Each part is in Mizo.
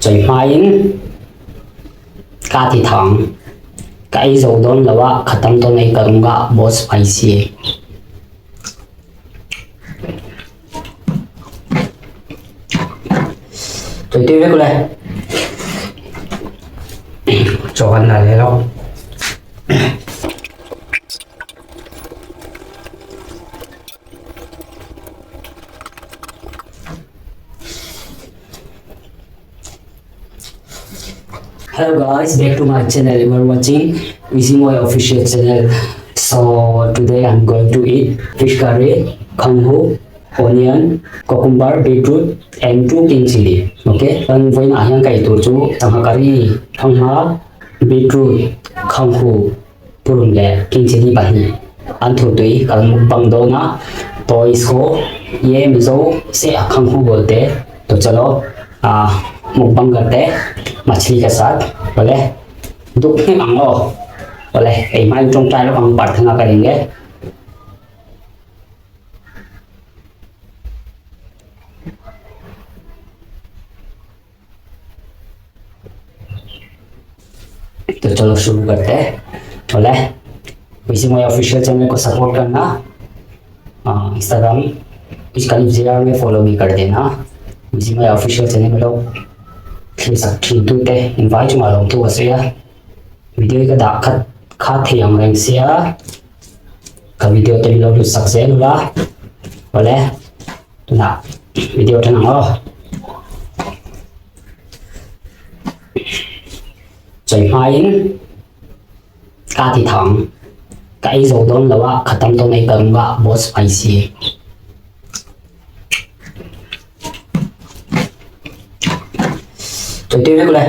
Chawi hmain ka ti thang. Ka ei zo dawn lo a, khatam dawn ei ka rum a, boss spicy. Tui tui vek le. Chaw kan la leh lo. Hello guys, back to my channel. You are watching Wizimoy official channel. So today I'm going to eat fish curry, kanghu, onion, cucumber, beetroot and 2 king chili. Okay, kan voin ah hian kai tur chu sangha curry, thangha, beetroot, kanghu, purun leh king chili pahnih an thur tui kan mukbang dawn a to isko ye mizo se a khanghu bolte to chalo ah mukbang karte machli ka saath bole duk hnem ang aw bole ei hmain tawngtai lawk ang parthana karenge. तो चलो शुरू करते हैं बोले वैसे मेरे official channel को सपोर्ट करना इंस्टाग्राम इसका जे में फॉलो भी कर देना वैसे मेरे ऑफिशियल चैनल में लोग ते invite mà lòng tu sia video ka dah khat kha thei ang reng sia ka video te lo lu sak zel la ole tunah video than ang aw chawi hmain ka ti thang ka ei zo dawn lo a khatam dawn ei ka rum a boss spicy chawi tui vek le.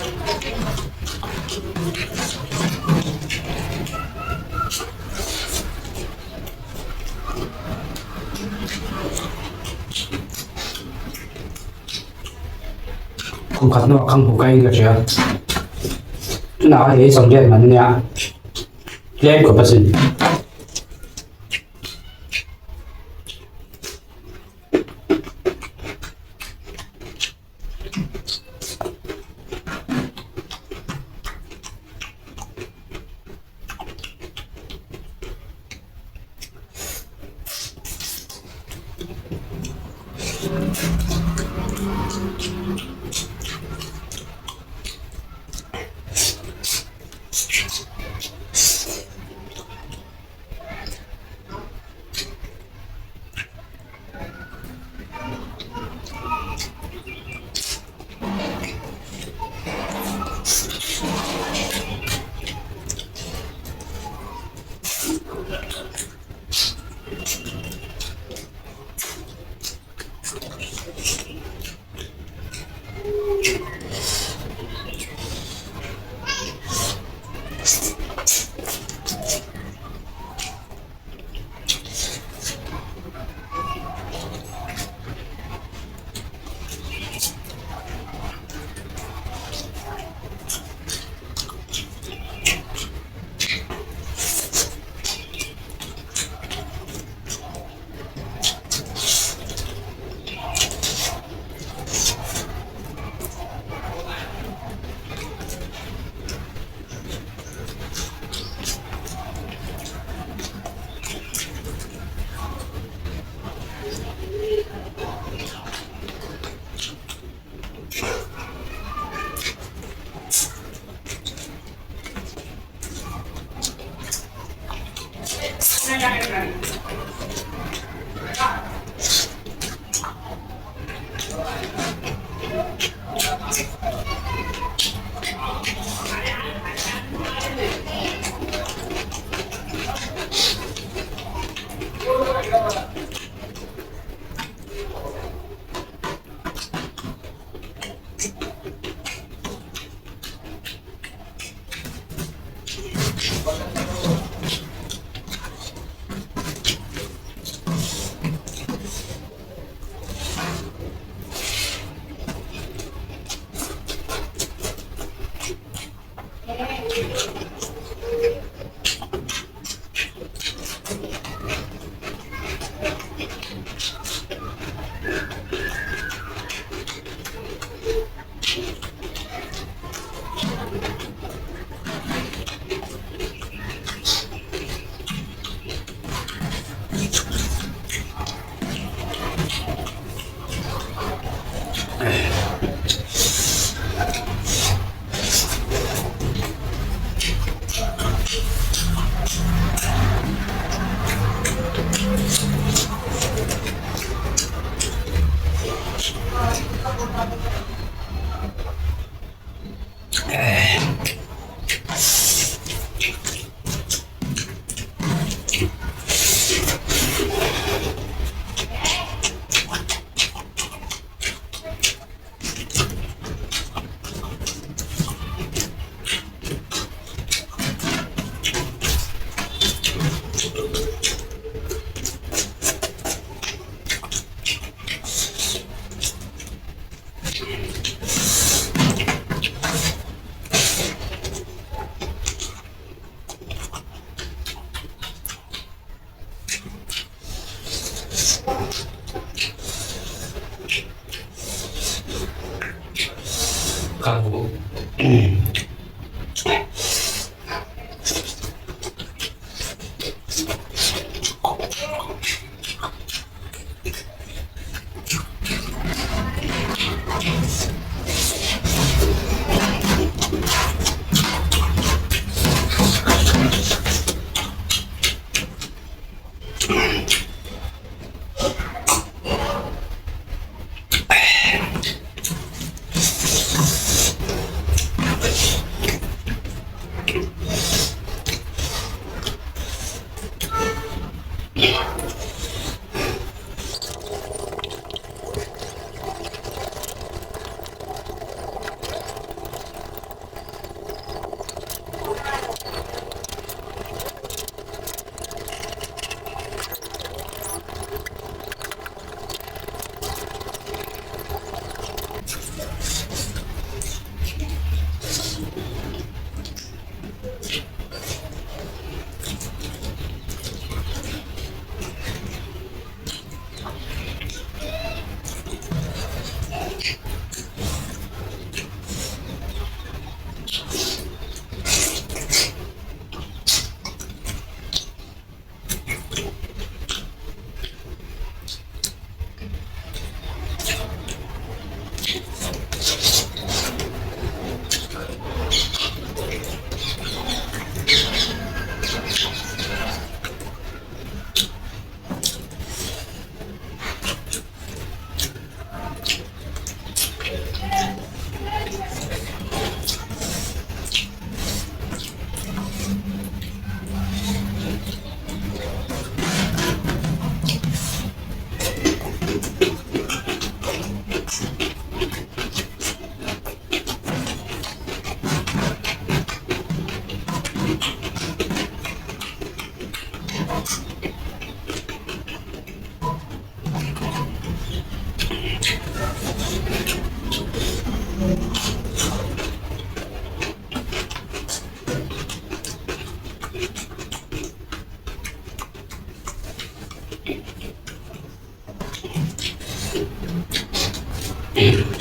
Kum khat hnuah khang hmu kai in ka hria. Tunah khan ei 80 man ania. Tlem khawp asin.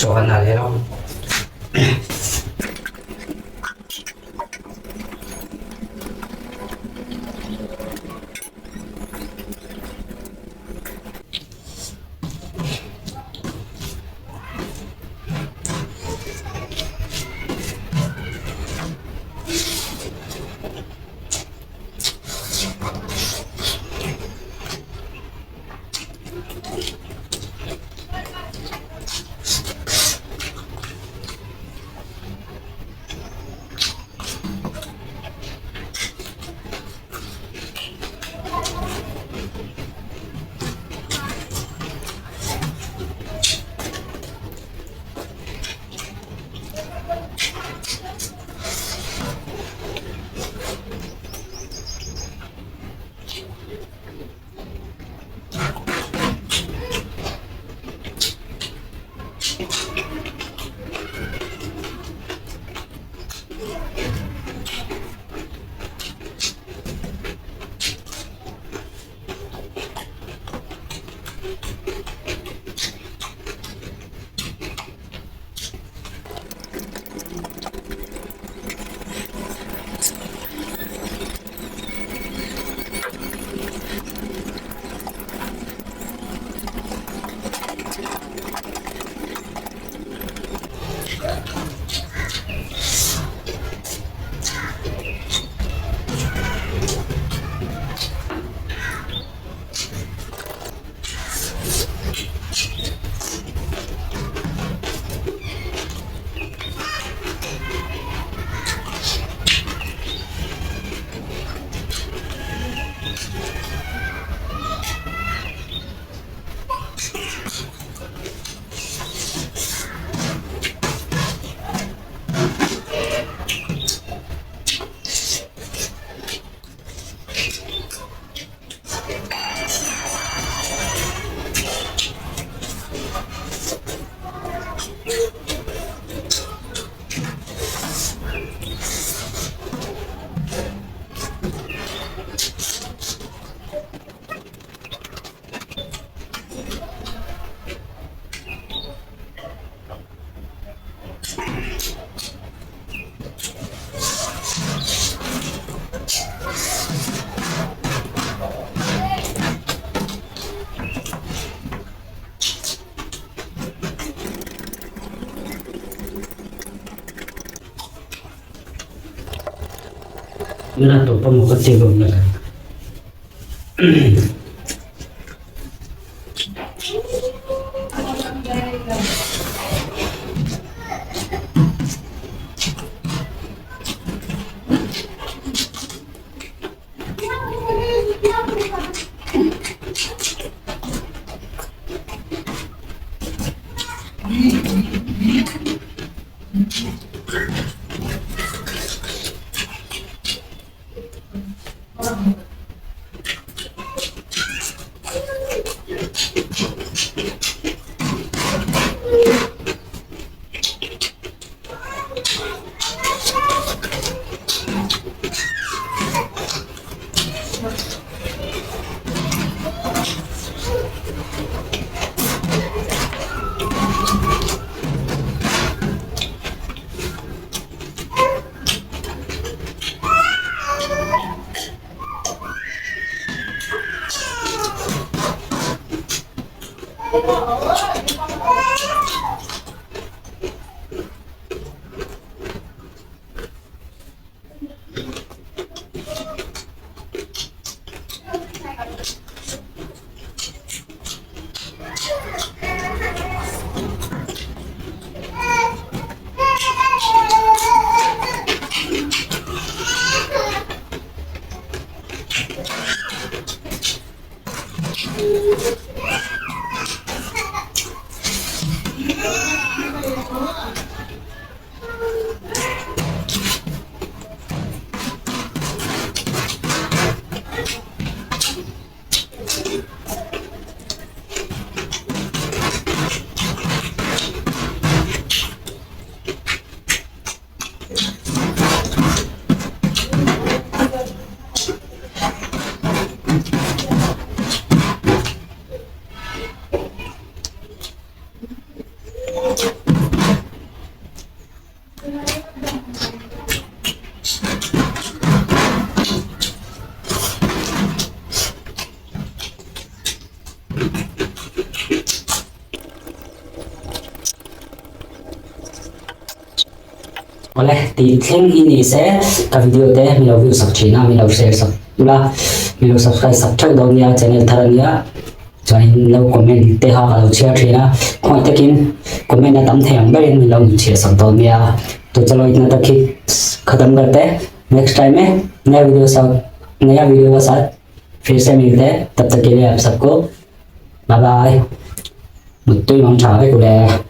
Chaw kan ha leh lo. Wala to pa mo katigom na lang. Awle tih thleng hi ni se ka video te min lo view sak thin a min lo share sak ula min lo subscribe sak theuh dawn nia channel thar ania chuanin lo comment te kha ka lo chhiar thin a khawngaih takin comment a tam thei ang berin min lo chhiar sak dawn nia to chalo itna tak hi khatam karte next time e naya video sak naya video ka sath phir se milte tab tak ke liye aap sabko bye bye muttui mang tha vek ule.